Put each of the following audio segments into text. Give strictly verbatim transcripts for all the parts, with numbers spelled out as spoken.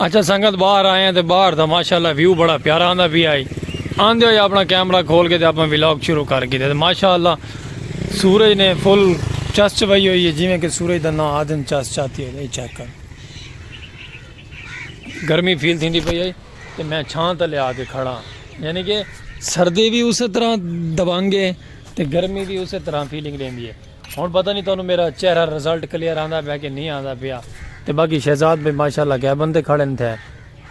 اچھا سنگت، باہر آئے ہیں تے باہر دا ماشاءاللہ ویو بڑا پیارا آندا پیا ہے۔ آندے ہوئے اپنا کیمرہ کھول کے تے اپنا ولاگ شروع کر کے تے ماشاءاللہ سورج نے فل چس چوائی ہوئی ہے، جویں کہ سورج دا ناں آدن چس چاتی ہے۔ اے چیک کر، گرمی فیل تھیندی پئی ہے تے میں چھاں تلے آ کے کھڑا، یعنی کہ سردی بھی اسی طرح دبنگ ہے تے گرمی بھی اسی طرح فیلنگ لیندی ہے۔ ہن پتہ نہیں تانوں میرا چہرہ رزلٹ کلیئر آندا پیا کہ نہیں آندا پیا۔ تے باقی شہزاد بھائی ماشاءاللہ کیبن تے کھڑے نے تھے،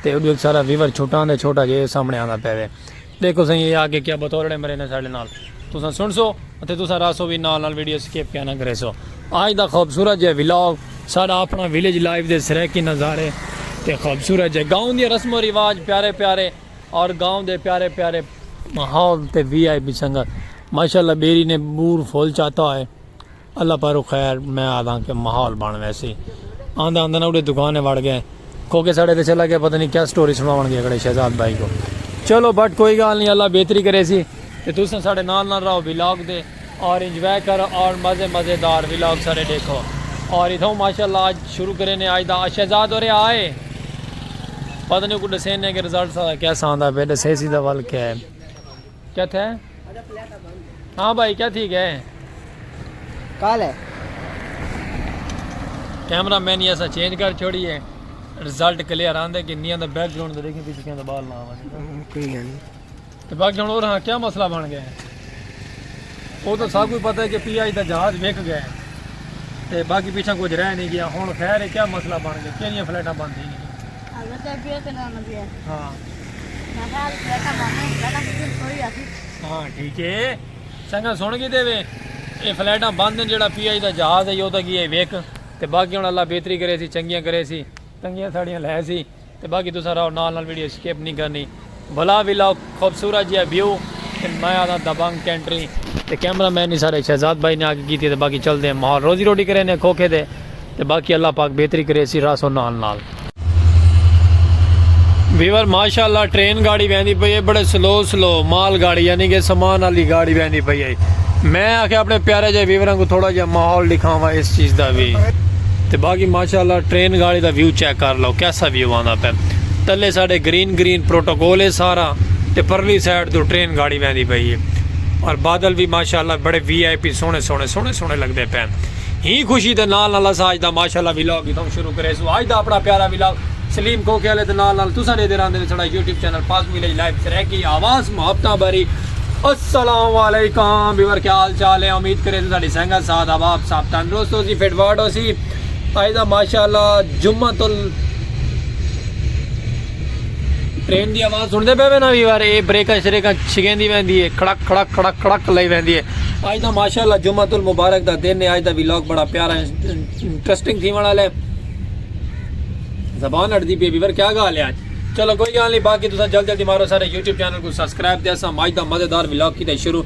تے اڈو ایک سارا ویور چھٹاں دے چھوٹا جے سامنے آندا پیا وے۔ دیکھو سائیں، یہ آگے کیا بتولڑے مرے نے ساڈے نال، تساں سنسو تے تساں رہسو بھی نال نال، ویڈیو سکپ کیا نہ کریسو۔ آج دا خوبصورت جے ولاگ، ساڈا اپنا ویلیج لائف دے سرائیکی نظارے تے خوبصورت جے گاؤں دی رسم و رواج، پیارے پیارے اور گاؤں دے پیارے پیارے ماحول تے وی آئی پی سنگت۔ ماشاءاللہ بیری نے بور فل چاتا ہوئے۔ اللہ پاروں خیر، میں آدھاں کہ ماحول بن ویسی۔ آندے آندے نا اڑے دکان وڑ گئے، کھوکے ساڑے تے چلا گیا، پتہ نہیں کیا سٹوری سناون گئے کھڑے شہزاد بھائی کو۔ چلو بٹ کوئی گال نہیں، اللہ بہتری کرے سی۔ تے تساں ساڑے نال نال رہو ولاگ دے اور انجوائے کرو اور مزے مزے دار ولاگ سارے دیکھو۔ اور اتھوں ماشاءاللہ آج شروع کرے نے آج دا شہزاد ہورے آئے۔ پتہ نہیں کو ڈسے نے کہ رزلٹ سارا کیا ساندا پہ ڈسے سی دا ول کیا ہے۔ کیا تھے؟ ہاں بھائی، کیا تھی گئے؟ کال ہے۔ کیمرہ مین ہی ایسا چینج کر چھوڑی ہے۔ رزلٹ کلیئر آندے کہ نہیں آندا، بیک گراؤنڈ تے دیکھیں پیچھے کہیں دا بال نہ آوے۔ کوئی گال نہیں۔ تے باقی ہن اور ہاں کیا مسئلہ بن گیا ہے؟ وہ تو سب کو پتہ ہے کہ پی آئی دا جہاز وک گیا ہے۔ تے باقی پیچھے کچھ رہ نہیں گیا۔ ہن خیر ہے، کیا مسئلہ بن گیا؟ کیڑیاں فلائٹاں بند تھی گئیاں؟ حضرت ابھی ایک نام دیا۔ ہاں۔ میں خیال فلائٹاں بند ہیں، فلائٹاں بند تھوڑی آتی۔ ہاں، ٹھیک ہے۔ سنگت سن گئی دے وے، اے فلائٹاں بند ہیں، جڑا پی آئی دا جہاز ہے، یہ تو گیا ہے وک۔ تے باقی ہن اللہ بہتری کرے سی، چنگیاں کرے سی، تنگیاں ساڑیاں لے سی۔ تے باقی تساں رہو نال نال، ویڈیو سکپ نہیں کرنی۔ بھلا ولاگ، خوبصورت جیہا ویو۔ تے میں آدھا دبنگ کنٹری۔ تے کیمرہ مین نہیں سارے شہزاد بھائی نے آگے کیتی۔ تے باقی چلدے ہیں ماحول، روزی روٹی کرے نے کھوکھے دے۔ تے باقی اللہ پاک بہتری کرے سی، راسو نال نال۔ ویور ماشاءاللہ ٹرین گاڑی ویندی پئی ہے، بڑے سلو سلو مال گاڑی، یعنی کہ سامان والی گاڑی ویندی پئی ہے۔ میں آکھیا اپنے پیارے جے ویوراں کو تھوڑا جہا ماحول دکھاواں اس چیز دا بھی۔ تے باقی ماشاءاللہ ٹرین گاڑی دا ویو چیک کر لو، کیسا ویو آندا پے۔ تلے ساڈے گرین گرین پروٹوکول ہے سارا، تے پرلی سائیڈ تو ٹرین گاڑی ویندی پئی ہے۔ اور بادل بھی ماشاءاللہ بڑے وی آئی پی سوہنے سوہنے سوہنے سوہنے لگدے پے۔ ہی خوشی دے نال نال اساں اج دا ماشاءاللہ ولاگ اتھوں شروع کریسوں۔ اج دا اپنا پیارا ولاگ سلیم کھوکھے والے دے نال نال تساں ݙیہدے رہندے وے ساݙا یوٹیوب چینل پاک ویلیج لائف سرائیکی آواز محبتاں بھری۔ السلام علیکم ویور، کیا حال چال ہے؟ امید کرے ساݙی سنگت ساتھ احباب سب تندرست ہوسی، فٹ فاٹ ہوسی۔ اڄ دا ماشاءاللہ جمعۃ ال ٹرین دی آواز سݨدے پئے وے نا ویور، اے بریکاں شریکاں چھگیندی ویندی ہے، کھڑک کھڑک کھڑک کھڑک لئی ویندی ہے۔ اڄ دا ماشاءاللہ جمعۃ المبارک دا دن ہے، اڄ دا ولاگ بڑا پیارا انٹرسٹنگ تھیوݨ والا ہے۔ زبان اڑدی پئی ہے ویور، کیا ڳالھ ہے اڄ؟ چلو کوئی ڳالھ نہیں، باقی تساں جلد جلدی مارو سارے یوٹیوب چینل کو سبسکرائب تے اساں اڄ دا مزیدار ولاگ کیتے شروع۔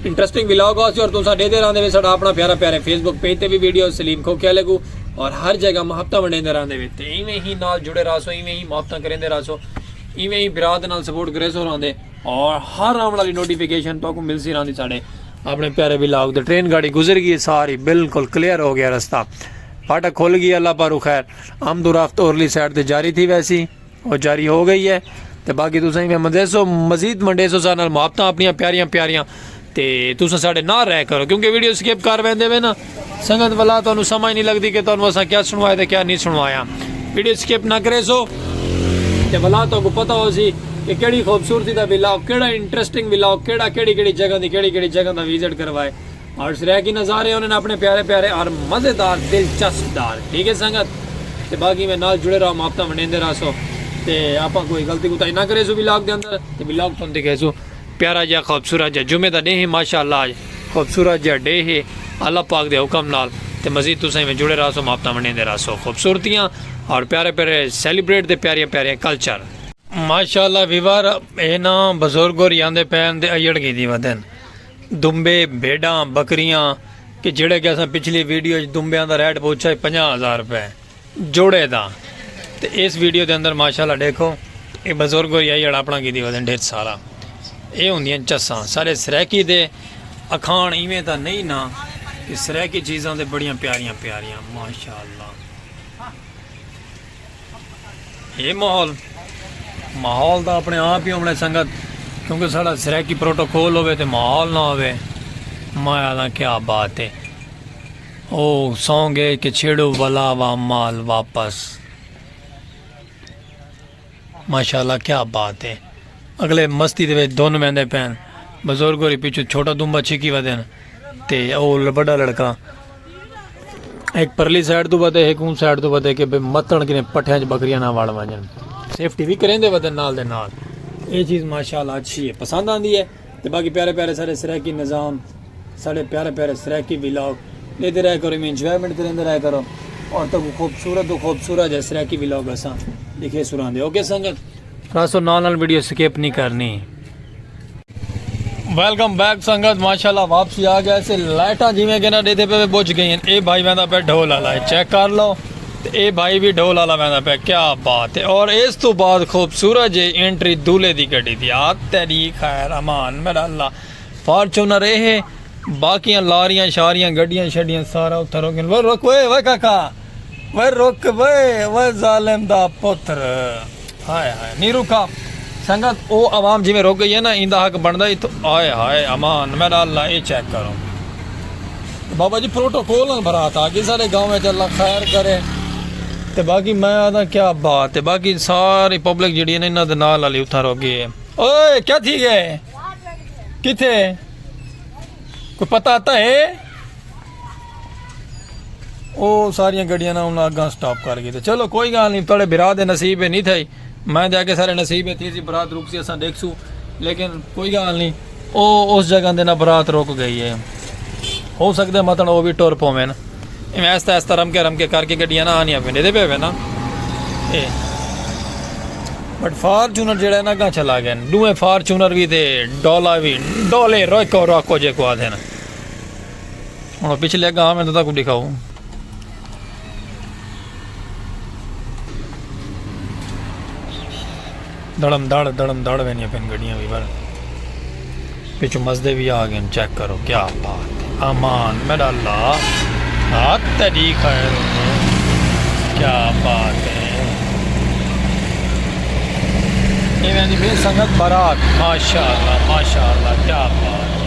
انٹرسٹنگ ولاگ ہوسی اور تساں ݙیہدے رہندے وے ساݙا اپنا پیارا پیارے فیس بک پیج تے بھی ویڈیو سلیم کھوکھے والے کو، اور ہر جگہ محبتاں ونڈیندے رہندے وے۔ تے ایویں ہی نال جڑے رہسو، ایویں ہی محبتاں کریندے رہسو، ایویں ہی برا دے نال سپورٹ کریسو رہندے، اور ہر آوݨ والی نوٹیفیکیشن تہاکوں ملسی رہندی ساݙے اپنے پیارے ولاگ تے۔ ٹرین گاڑی گزر گئی ساری، بالکل کلیئر ہو گیا رستہ، پھاٹک کھل گئی، اللہ پاروں خیر۔ آمد و رفت اورلی سائیڈ تے جاری تھی ویسی، او جاری ہو گئی ہے۔ تے باقی تساں ایویں مزیسو، مزید منڈیسو ساݙے نال محبتاں اپنیاں پیاریاں پیاریاں۔ تے تساں ساݙے نال رہیا کرو، کیونکہ ویڈیو سکپ کر ویندے وے نا سنگت، ولا تہانوں سمجھ نہیں لگدی کہ تہانوں اساں کیا سݨوایا تے کیا نہیں سݨوایا۔ ویڈیو سکپ نہ کریسو تے ولا تہاکوں پتہ ہوسی کہ کیڑھی خوبصورتی دا ولاگ، کیڑھا انٹرسٹنگ ولاگ، کیڑھا کیڑھی کیڑھی جگہ دی کیڑھی کیڑھی جگہ دا وزٹ کروائے۔ اور سرائیکی نظارے ہوندے نے اپنے پیارے پیارے اور مزیدار، دلچسپ دار، ٹھیک ہے سنگت؟ تے باقی میں نال جڑے رہو، محبتاں ونڈیندے رہسو۔ تے آپاں کوئی غلطی کوتاہی نہ کریسوں ولاگ دے اندر، تے ولاگ تہاکوں دکھیسوں پیارا جیہا خوبصورت جیہا جمعے دا ݙینہہ ہے، ماشاءاللہ اڄ خوبصورت جیہا ݙے ہے اللہ پاک دے حکم نال۔ تے مزید تساں ایویں جڑے رہسو، محبتاں ونڈیندے رہسو، خوبصورتیاں اور پیارے پیارے سیلیبریٹ تے پیاریاں پیاریاں کلچر۔ ماشاءاللہ ویور، اے نا بزرگ ہور آندے پئے ہن تے ایڑ گھدی ودن۔ دمبے، بھیڈاں، بکریاں کہ جیڑھے کہ اساں پچھلی ویڈیو اچ دمبیاں دا ریٹ پچھا سی پنجاہ ہزار روپے جوڑے دا۔ تے اس ویڈیو دے اندر ماشاءاللہ ݙیکھو، اے بزرگ ہور ایڑ اپݨا گھدی ودن ڈھیر سارا۔ اے ہوندیاں چساں، ساݙے سرائیکی دے اکھاݨ ایویں تاں نہیں نا کہ سرائیکی چیزاں تے بڑیاں پیاریاں پیاریاں، ماشاءاللہ۔ یہ ماحول، ماحول دا اپنے آپ ہی ہونے سنگت، کیونکہ ساڑا سرائیکی پروٹوکول ہوے تے ماحول نہ ہوے، میں آدھا کیا بات ہے۔ او سونگ ہے کہ چھیڑو ولا وا مال واپس۔ ماشاءاللہ، کیا بات ہے۔ اگلے مستی دے وچ دھن ویندے پین، بزرگ ہوری پچھوں چھوٹا دمبا چھکی ودن، تے او ل- وڈا لڑکا ایک پرلی سائیڈ تو ودے، ایک اون سائیڈ تو ودے کہ بے متن کنے پٹھیاں چ بکریاں نہ وڑ ونجن، سیفٹی بھی کریندے ودن نال دے نال۔ یہ چیز ماشاءاللہ اچھی ہے، پسند آندی ہے۔ تے باقی پیارے پیارے سارے سرائیکی نظام، ساڑے پیارے پیارے سرائیکی ولاگ لیتے رہے کرو، میں انجوائمنٹ کریندے رہے کرو، اور تو خوبصورت تو خوبصورت جے سرائیکی ولاگ اساں لکھے سراندے۔ اوکے سنگت، راسو نال نال ویڈیو سکپ نہیں کرنی۔ ویلکم بیک سنگت، ماشاءاللہ واپسی آ گیا سے۔ لائٹاں جیویں کہ نہ ڈیدھے پہ بجھ گئی ہیں۔ اے بھائی ویندا پہ ڈھول والا ہے، چیک کر لو۔ تے اے بھائی بھی ڈھول والا ویندا پہ، کیا بات ہے۔ اور اس تو بعد خوبصورت جے انٹری دولے دی گڈی دی۔ آ تیری خیر امان میرا اللہ۔ فارچونر اے ہے، باقیاں لاریاں شاریاں گڈیاں شڈیاں سارا اتھا روکن۔ وہ رک وے، وہ کاکا، وہ رک وے، وہ ظالم دا پتر۔ ہائے ہائے، نہیں رکا۔ سنگت، او عوام جویں رک گئی ہے نا، ایندا حق بندا ہی تو۔ ہائے ہائے، امان میرا اللہ، اے چیک کرو۔ بابا جی، پروٹوکول نال برات آ گئی سارے گاؤں وچ، اللہ خیر کرے۔ تے باقی میں آدھا کیا بات ہے، باقی ساری پبلک جڑی ہے نا، انہاں دے نال والی اتھاں رک گئی ہے۔ اوئے، کیا تھی گئے؟ کتھے؟ کوئی پتہ آتا ہے؟ او ساریاں گڈیاں نا انہاں اگاں سٹاپ کر گئے۔ تے چلو کوئی گال نہیں، تہاڈے بھرا دے نصیب ہے نہیں تھئی۔ میں دے آگے سارے نصیب ہے تھی سی، برات رک سی، اساں ڈیکھ سو۔ لیکن کوئی گال نہیں، او اس جگہ دے نا برات رک گئی ہے۔ ہو سکدا ہے متن او بھی ٹر پوویں۔ ایویں آہستہ آہستہ رم کے رم کے کر کے گڈیاں نا آنیاں پیندے دے پے وے نا۔ اے۔ بٹ فارچونر جڑا ہے نا اگاں چلا گئے۔ ڈوہیں فارچونر بھی تے ڈولا بھی، ڈولے روکو روکو جے کو آدھے نا۔ ہن پچھلے اگاں میں تو تاکو دکھاؤ۔ دڑم دڑ، دڑم دڑ ویندیاں پن گڈیاں بھی پر پچھوں مزدے بھی آ گئے۔ چیک کرو، کیا بات ہے۔ امان، میرا اللہ، ہاتھ تیری خیر ہو۔ کیا بات ہے۔ یہ ویندی پئی سنگت برات، ماشاءاللہ، ماشاءاللہ، کیا بات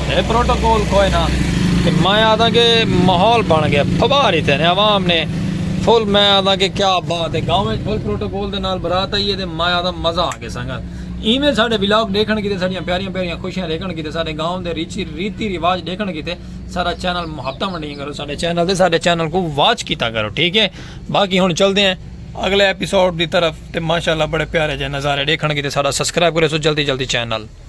ہے۔ اے پروٹوکول کوئی نہ۔ تے میں آدھاں کہ ماحول بن گیا، پھبار ہی تھے نے عوام نے فل۔ میں آدھاں کہ کیا بات ہے، گاؤں وچ فل پروٹوکول دے نال برات آئی ہے تے میں آدھاں مزہ آ گیا سنگت۔ ایویں ساڈے ولاگ ڈیکھن کیتے، ساڈیاں پیاریاں پیاریاں خوشیاں ڈیکھن کیتے، ساڈے گاؤں دے ریچی، ریتی رواج ڈیکھن کیتے سارا چینل محبتاں ونڈیاں کرو، ساڈے چینل تے ساڈے چینل کو واچ کیتا کرو، ٹھیک ہے؟ باقی ہن چلدے ہیں اگلے ایپیسوڈ دی طرف، تے ماشاءاللہ بڑے پیارے جے نظارے ڈیکھن کیتے ساڈا سبسکرائب کرے سو جلدی جلدی چینل۔